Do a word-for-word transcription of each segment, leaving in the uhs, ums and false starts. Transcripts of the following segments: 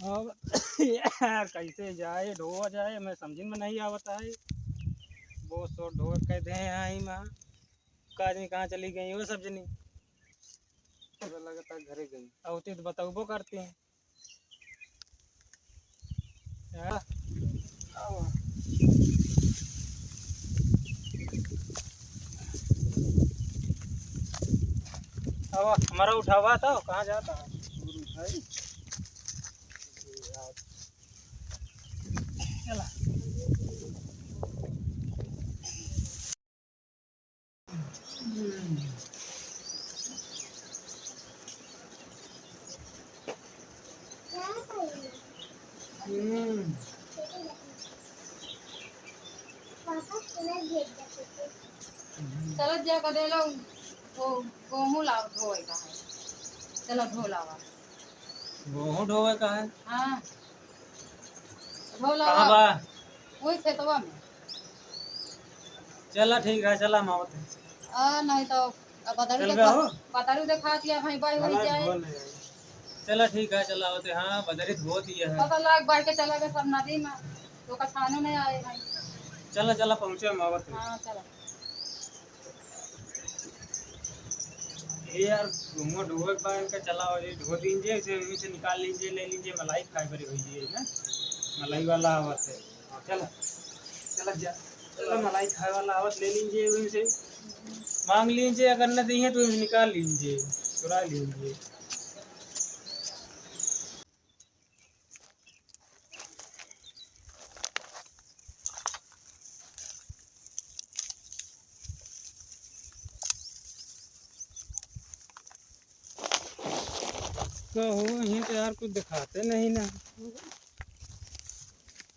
अब यार, कैसे जाए, ढोवा जाए, मैं समझ में नहीं आवत है। बहुत शोर ढोवा कह दे हैं आई माँ, का जानी कहाँ चली गई वो सब जनी। तो लगता घरे गई। अउती तो बतौबो करती हैं। हाँ। आवा। आवा, हमारा उठावा था, कहाँ जाता है? और उठाई। चला। हम्म। चलत जा कदे लो, वो गोहूँ लाव, ढोए का है। चलो ढो लावा। गोहूँ ढोवे का है? हाँ। ढो लावा। कहाँ बा? वही खेतवा में। चला ठीक है, चला हम आवत हैं। आ, नहीं तो अब बदरू चल देखा, बे हो। बदरू देखा दिया भाई, भाई वही भला जाए। ढोल है। चला ठीक है, चला आवत हैं। हाँ, बदरी धो दिया है। पता लाग बाढ़ के चला गए सब नदी में, तो कछानो नहीं आए भाई। चला, चला पहुँचे हम आवत हैं। हाँ, चला। ए यार, गोहूँ ढोवे के बाद इनका चला हो, ये ढो दीजिए, इसे, इसे निकाल लीजिए, ले लीजिए, मलाई खाए बरे होइए ना, मलाई वाला आवत है। हाँ, चला, चला जा, चला, मलाई खाए वाला आवत, ले लीजिए, उनसे मांग लीजिए, अगर न दिए तो उनसे निकाल लीजिए, चुरा लीजिए। कहो, यहीं तो यार कुछ दिखाते नहीं ना।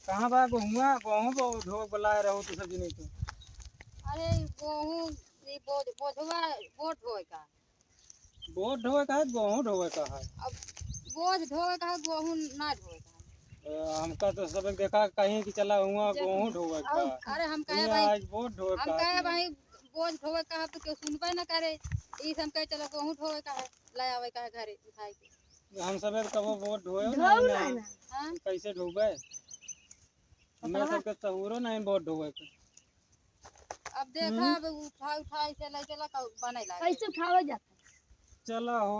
कहाँ बा गोहुआ? गोहूँ बो-, ढोक बुलाए रहो तो सब जने तो। अरे गोहूँ, ये बोझ-, बोझवा, बोझ ढोए का। बोझ ढोए का है, गोहूँ ढोए का है? अब बोझ ढोए का है, गोहूँ ना ढोए का है। ए, हमका तो सब देखा कहीं कि चला हुआ जे-, गोहूँ ढोए का। अरे हम कहे ये भाई, आज बोझ ढोए हम का कहे है। भाई, बोझ ढोए का है तो केहू सुनबे ना करे। ई से हम कहे चलो गोहूँ ढोए का है, ले आवे का है घरे उठाए के। हम सबे तो कबो बोझ ढोए ढोए नहीं ना। नहीं ना। हाँ? कैसे ढोबे? हमें पता है। सबके सहूरो नहीं बोझ ढोए के। अब देखा, हम्म। अब उठा, उठा, ऐसे ले चला, क-, बने लागे। कैसे उठावे जाता है? चला हो,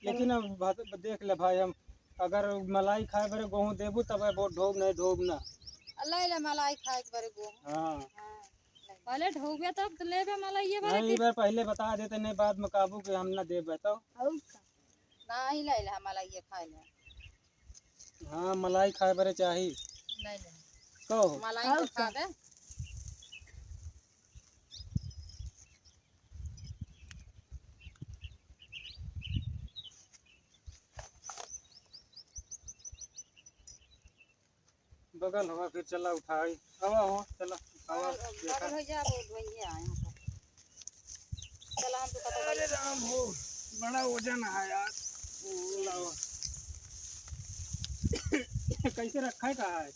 लेकिन अब बात, देख ले भाई, हम अगर मलाई खाए बरे गोहूँ देबू, तब बोझ ढोब, नहीं ढोब ना। ले ले मलाई खाए के बरे गोहूँ। हाँ। हाँ। पहले ढोबे तब तो लेबे मलाई ये बरे नहीं, के। ई बार पहले बता देते, नहीं बाद में काबू के हम ना देबे तो। और का? नहीं ले ले, हम मलाई ये खाए ले। हाँ, मलाई खाए बरे चाही। नहीं, नहीं। कहो। मलाई और तो खा का? दे। बगल हवा फिर चला उठाई। आवा हो, चला, आवा, और देखा। बगल हो जा, वो ढोइया है यहाँ पर। चला, हम तो पता अरे लगा। राम हो, बड़ा वजन है यार। लावा। कैसे रखा है, कहाँ है?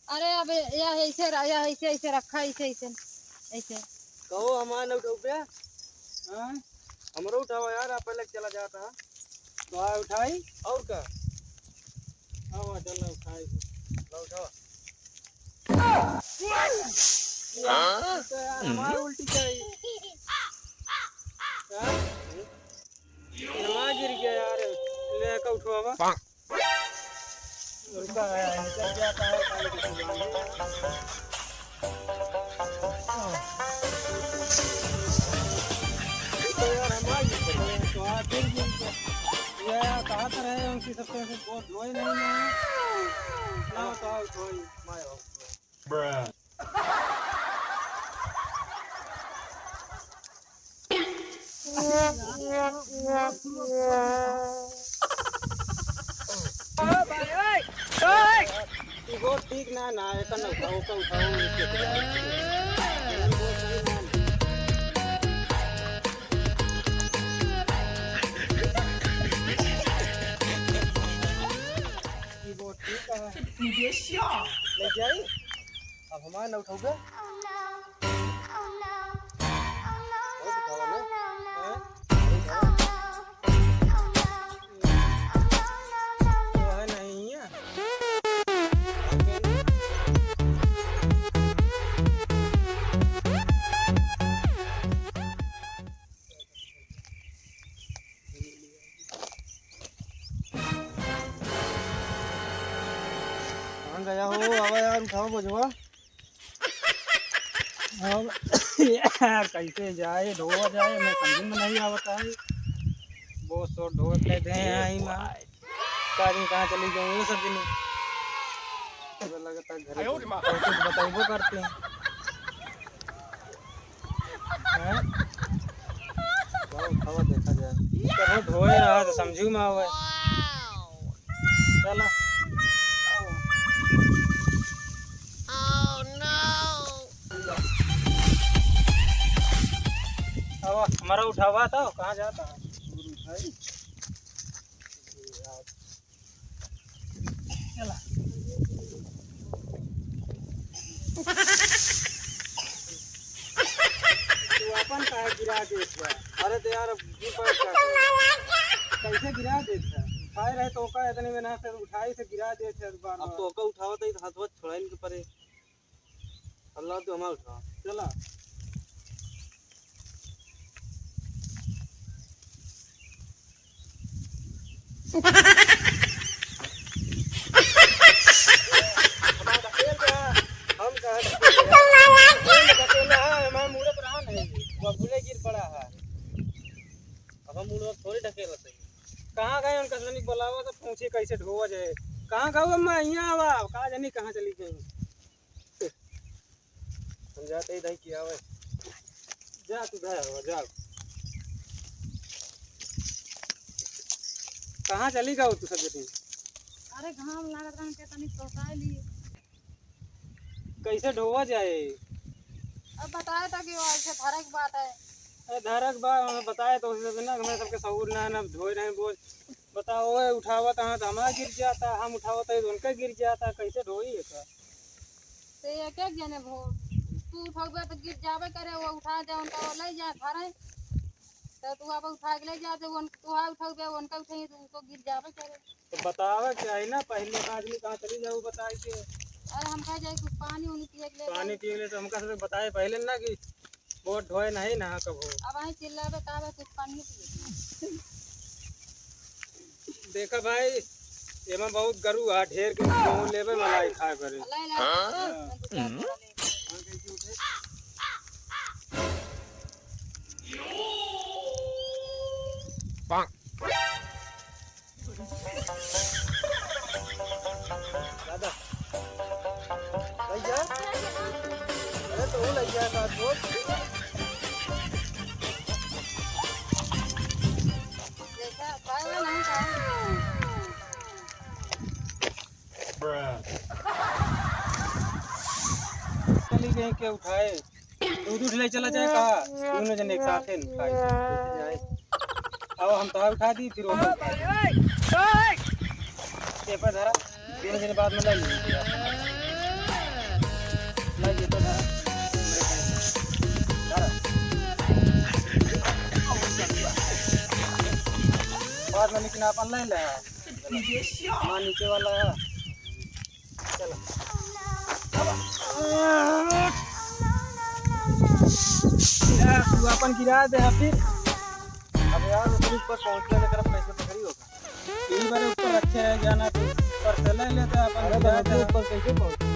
अरे, अब यह ऐसे रह-, यह ऐसे, ऐसे रखा है, ऐसे, ऐसे, ऐसे। कहो, हमारा न उठाऊ पे? हाँ? हमरो उठावा यार, आप पहले चला जाता है। तो आ उठाई? और का? हाँ, हाँ, चल उठाई। ला उठावा। हाँ? तो यार, हमार उल्टी चाहिए। हाँ? हमार गिर गया यार। ले का उठवा बा। रुका है, निकल जाता है, काले के सामान। तो यार, हम आ गए थे। तो हाँ, फिर भी उनको, ये यार, कहाँ पर है? उनकी सबसे ऐसे बहुत धोए नहीं ना। ना, तो आओ, धोए। Bruh। ई बहुत ठीक ना, ना, एकर ना उठाओ, ओकर उठाओ, ये के उठाओ। ई बहुत ठीक है। ले जाई। अब हमारे ना उठाओगे? बहुत उठाओ ना। हैं? बहुत उठाओ। गया हो, आवा यार, उठावा बोझवा। अब यार, कैसे जाए, ढोवा जाए, मैं समझ में नहीं आवत है। बहुत शोर ढोवा कह दे हैं, आई माँ। का जानी कहाँ चली गई वो सब जनी। अब लगता है घरे आयो रे माँ। कुछ बताइबो करते हैं। हैं? चलो, उठावा देखा जाए। चलो, ढोए रहा तो समझू में आवे। चला। अब हमारा उठावा था, कहाँ जाता है? चला। तू अपन काहे गिरा देत बा? अरे तो यार, अब जी पर क्या करूँ? कैसे गिरा देत बा? उठाए रहे तो ओका इतने में ना, फिर उठाई से गिरा देत है बार अब बार। तो ओका उठावत है तो हाथ वाथ छोड़ाइन के परे। अल्लाह तो हमारा उठा। चला। हम कहाँ ढकेल रहे हैं? हम कहाँ ढकेल रहे हैं? हम ढकेल रहे हैं, हमारे मुड़े पर आन है, वो भूले गिर पड़ा है। अब हम मुड़े थोड़ी ढकेल रहे हैं। कहाँ गए उनका सनिक बुलावा तो पूछे कैसे ढोवा जाए। कहाँ गए अम्मा? यहाँ आवा, का जानी कहाँ चली गई। हम जाते ही दाई की आवे। जा तू दाई आवा, जा। कहाँ चली गऊ तू सब जनी? अरे घाम लागत रहन के तनी तोसाए ली। कैसे ढोवा जाए? अब बताए था कि वो ऐसे धरक बात है। अरे धरक बा, हमें बताए तो उसे ना, हमें सबके सहूर ना, ना ढोए रहे बोझ। बताओ, ओए उठावत हाँ तो हमारा गिर जाता, हम उठावत है तो उनका गिर जाता, कैसे ढोई है का? ते एक एक जने भो, तू उठौबे तो गिर जाबे करे, वो उठा दे, उनका वो ले जा घरे। तो तू अब उठा के ले जा, तो उन, तू आ उठौबे, उनका उठाई, तो उनको गिर जाबे करे। तो बतावे के आई ना, पहले का आदमी कहाँ चली जाऊ बताए के। अरे हम कहा जाए कुछ पानी उनी पिए के ले पानी जाए। पिए के ले तो हमका सब बताए पहले ना कि बोट ढोए नहीं ना कबो। अब आई चिल्लाबे ताबे कुछ पानी पिए। देखा भाई, एमा बहुत गरु आ, ढेर के मुँह लेबे मलाई खाए परे। लाई, लाई, हाँ? मैं दो चार बोरा ले। दादा, भैया, अरे तो वो लग गया था, बोल। देखा, पागल नहीं था। चली गई के उठाए, दूध उठ ले चला जाए का, दोनों जने एक साथ ही उठाए। अब हम तो उठा दी, फिर वो उठा दी। ये पर धरा, दोनों जने बाद में ले लीजिए। ला ये पर धरा। धरा। बाद में लेकिन अपन ले ले। हाँ, नीचे वाला है। चलो। अब तू अपन गिरा दे, हाँ, फिर। अब यार, उतनी ऊपर पहुँचने में तरफ कैसे पकड़ी होगा? यही बारे ऊपर रखे हैं, जाना तो ऊपर से ले लेते हैं अपन, अरे, तो गिरा दे। ऊपर कैसे पहुँचे?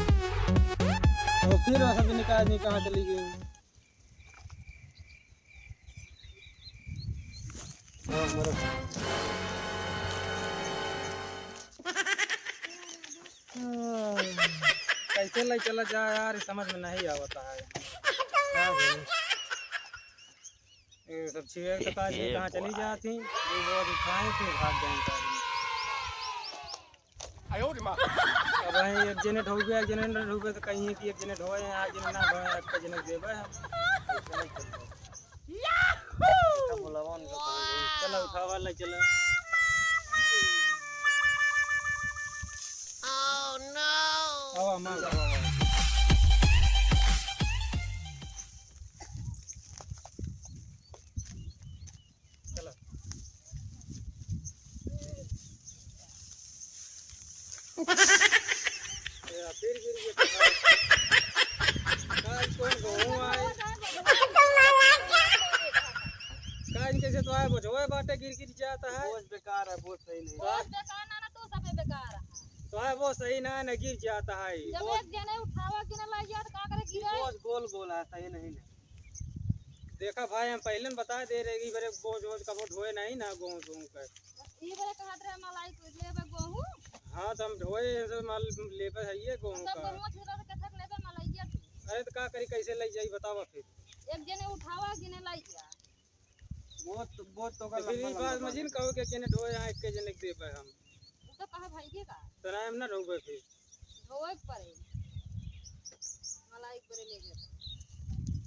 तो फिर वो सब निकाल, नहीं कहाँ चली गई? कैसे ले चला जाए यार, समझ में नहीं आवता है। क्या बोलूं? ये सब छिए के पास में कहाँ चली जाती, ये बहुत उठाए फिर भाग जाए। अब वहीं एक जने ढोबे, एक जने न ढोबे तो कहीं कि एक जने ढोए हैं, एक जने ना ढोए, एक जने देवे हम। ऐसे नहीं चलता। चला उठावा ला चला। आवा, मार, आवा, आवा। चला। ए, फिर गिर गया। काल कौन गहूं आए? काल इनके से तो आए, बोझ होए बाटे, गिर गिर जाता है। बोझ बेकार है, बोझ सही नहीं। बोझ बेकार ना, ना, तू सब बेकार है। तो है वो सही ना, न गिर जाता है। जब बोझ एक जने उठावा कि न लाई जात, का करे गिरे? बोझ गोल गोल है, सही नहीं ना। देखा भाई, हम पहले न बता दे रहे कि बरे बोझ वोझ कबो ढोए नहीं ना, गोहूँ सोहूँ का। ई बरे कहत रहे मलाई को लेबे गोहूँ। हाँ, तो हम ढोए से माल लेबे है ये गोहूँ सब का। गोहूँ छिलरा से कथक लेबे मलैया तू। अरे तो का करी, कैसे लाई जाई बतावा फिर। एक जने उठावा, एक जने लाई जा। बहुत, बहुत तो तो फिर ई बात में जिन कहो कि एक जने ढोए, यहाँ एक जने के देबे हम। उ तो कहा भाई के का? तो ना हम ना ढोबे फिर। ढोए के पड़े। मलाई के पड़े ले जाता।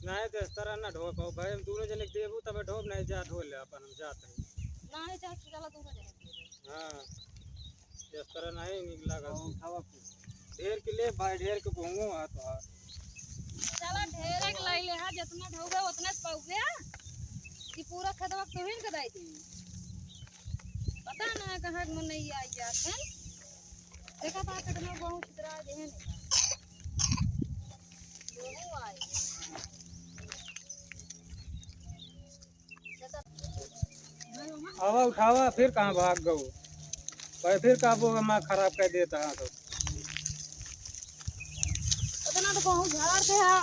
नहीं तो इस तरह ना ढो पाओ भाई, हम दोनों जने के देबू तबे ढोब, नहीं जा ढो ले अपन, हम जाते हैं। नहीं चाहे चला दोनों जने के देबे। हाँ, इस तरह नहीं निकला कर। हाँ, उठावा फिर। ढेर के ले भाई, ढेर के गोहूँ है तो। चला ढेर के लाई ले, हाँ, जितना ढोबे उतने से पाउबे। कि पूरा खेतवा तुहिन के दाई दी। पता ना कहाँ के मनई आई जात है। देखा था कितना गोहूँ छितरा जे है नहीं। गोहूँ आई। आवा उठावा, फिर कहाँ भाग गऊ? भाई फिर का बोगा माँ खराब कर देता है तो। उतना तो गोहूँ झाड़ दे है।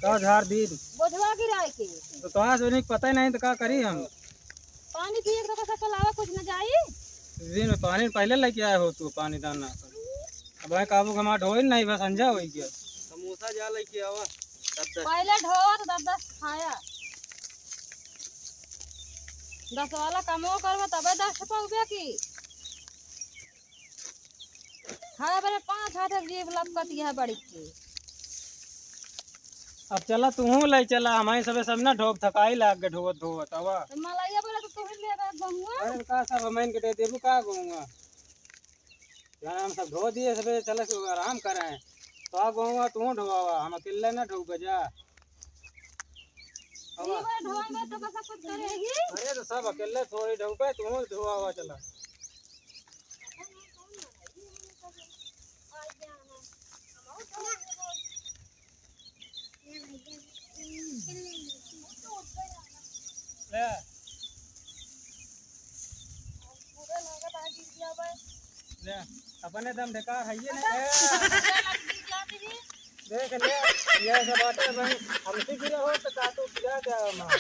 का झाड़ दी? बोझवा गिराए के। तो तोहार से नहीं पता ही नहीं तो का करी हम? पानी पिए के तो कसा चलावा कुछ न जाई। दिन में पानी पहले लेके आए हो तू, पानी दाना। अब है काबू घमा ढोई नहीं, बस अंजा होई गया। समोसा जा लेके आवा, दस दस। पहले ढोवा तो दस दस खाया। दस वाला कमो करबा तबे दस पाउबे की। हाँ, बरे पाँच हाथ अब जीभ लपकत यह बड़ी के। अब चला, तूहू ले चला, हमारे सबे सब ना ढोब थकाई लाग गए ढोवत ढोवत, आवा। तो मलैया बोला तो तू ही ले रहा गहुआ। अरे का सब हमारे के दे देबू का गहुआ? यार हम सब ढो दिए सबे, चला से आराम करें। तो आ गहुआ तू ढोवावा, हम अकेले ना ढोबे जा। ये आवा। बार ढोवा में तो बस कुछ करेगी। अरे तो सब अकेले थोड़ी ढोबे, तू ढोवावा चला। ले। ले, अपने दम ढेका है ये नहीं। देख ले, ये सब बातें भाई, हमसे गिरा हो तो का तू गिरा दे मार।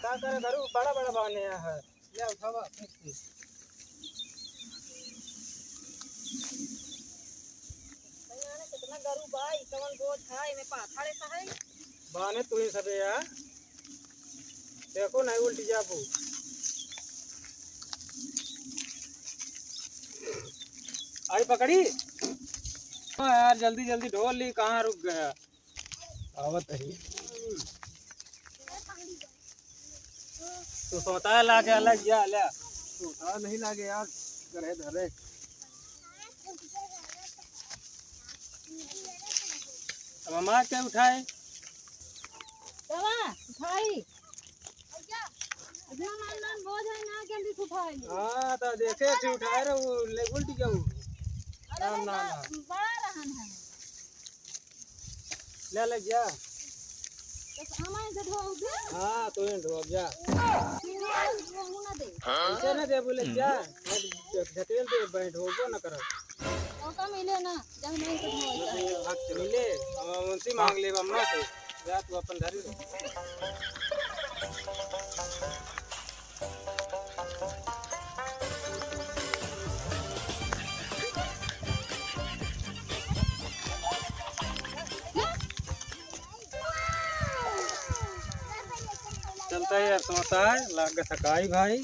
का करे घरू बड़ा बड़ा बाने है। ले उठावा, फेंक दे। भैया ने कितना गरू बा, ई कवन बोझ है, एमे पाथर ऐसा है। बाने तू ही सबे यार। देखो नहीं उल्टी जाबू। आई पकड़ी? हाँ यार, जल्दी जल्दी ढोल ली, कहाँ रुक गया? आवत है। तू सोता है, लाके अलग जा, ले। सोता नहीं लागे यार, करे धरे। अब हम आके उठाए। चला, उठाई। इतना मान मान बोझ है ना, जल्दी से उठाई। हाँ, तो देखे से उठाए रहे, वो ले उल्टी जाऊ। अरे ना, ना, ना, ना। बड़ा रहन है। ले, ले जा। तो सामान से ढोओगे? हाँ, तू ही ढोब जा। तू ना दे। ऐसे ना दे, बोले जा। ढकेल दे, भाई, ढोबो ना करो। मौका मिले ना, जब मैं तो ढोओगे। हक मिले, हम उनसे मांग ले, अम्मा से। जा, तू अपन धरी रहो। चलता है यार, सोता है, लाग थकाई भाई।